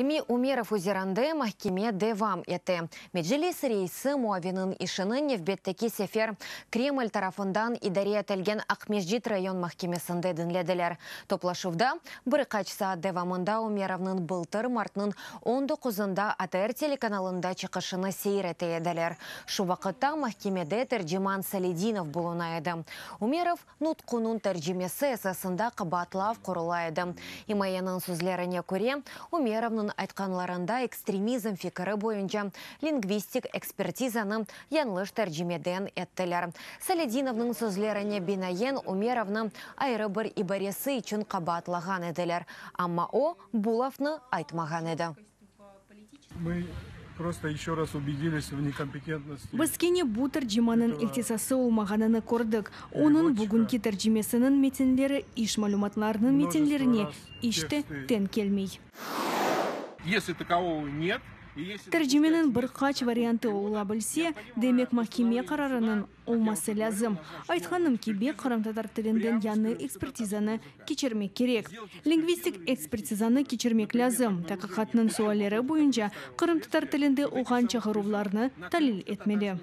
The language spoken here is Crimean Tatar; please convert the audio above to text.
İlmi Umerov üzerinde mahkeme devam ete. Meclis reisi muaviniñ işini nevbetteki sefer Kreml tarafından idare etilgen Aqmescit rayon mahkemesinde diñlediler. Toplaşuvda bir qaç saat devamında Umerovnıñ bıltır martnıñ on doquzında ATR telekanalında çıqışını seyir ete ediler. Şu vaqıtta mahkemede terciman Saledinov buluna edi. Umerov Nutqunıñ tercimesi esasında qabaatlav qurula edi. İmayeniñ sözlerine köre, Umerovnıñ aytqanlarında ekstremizm fikri boyunca lingvistik ekspertizanı yañlış tercimeden ettiler. Saledinovnıñ sözlerine binaen, Umerovnı ayrı bir ibaresi içün qabaatlağan ediler, amma o, bu lafnı aytmağan edi. Biz kene bu tercimanıñ ihtisası olmağanını kördik. Onıñ bugünki tercimesiniñ metinleri iş malümatlarınıñ metinlerine iç te teñ kelmey. Tercimeniñ bir qaç variantı ola bilse, demek mahkeme qararınıñ olması lâzim. Aytqanım kibi, qırımtatar tilinden yañı ekspertizanı keçirmek kerek. Lingvistik ekspertizanı keçirmek lâzim, taqiqatnıñ sualleri boyunca qırımtatar tilinde olğan çağıruvlarnı talil etmeli.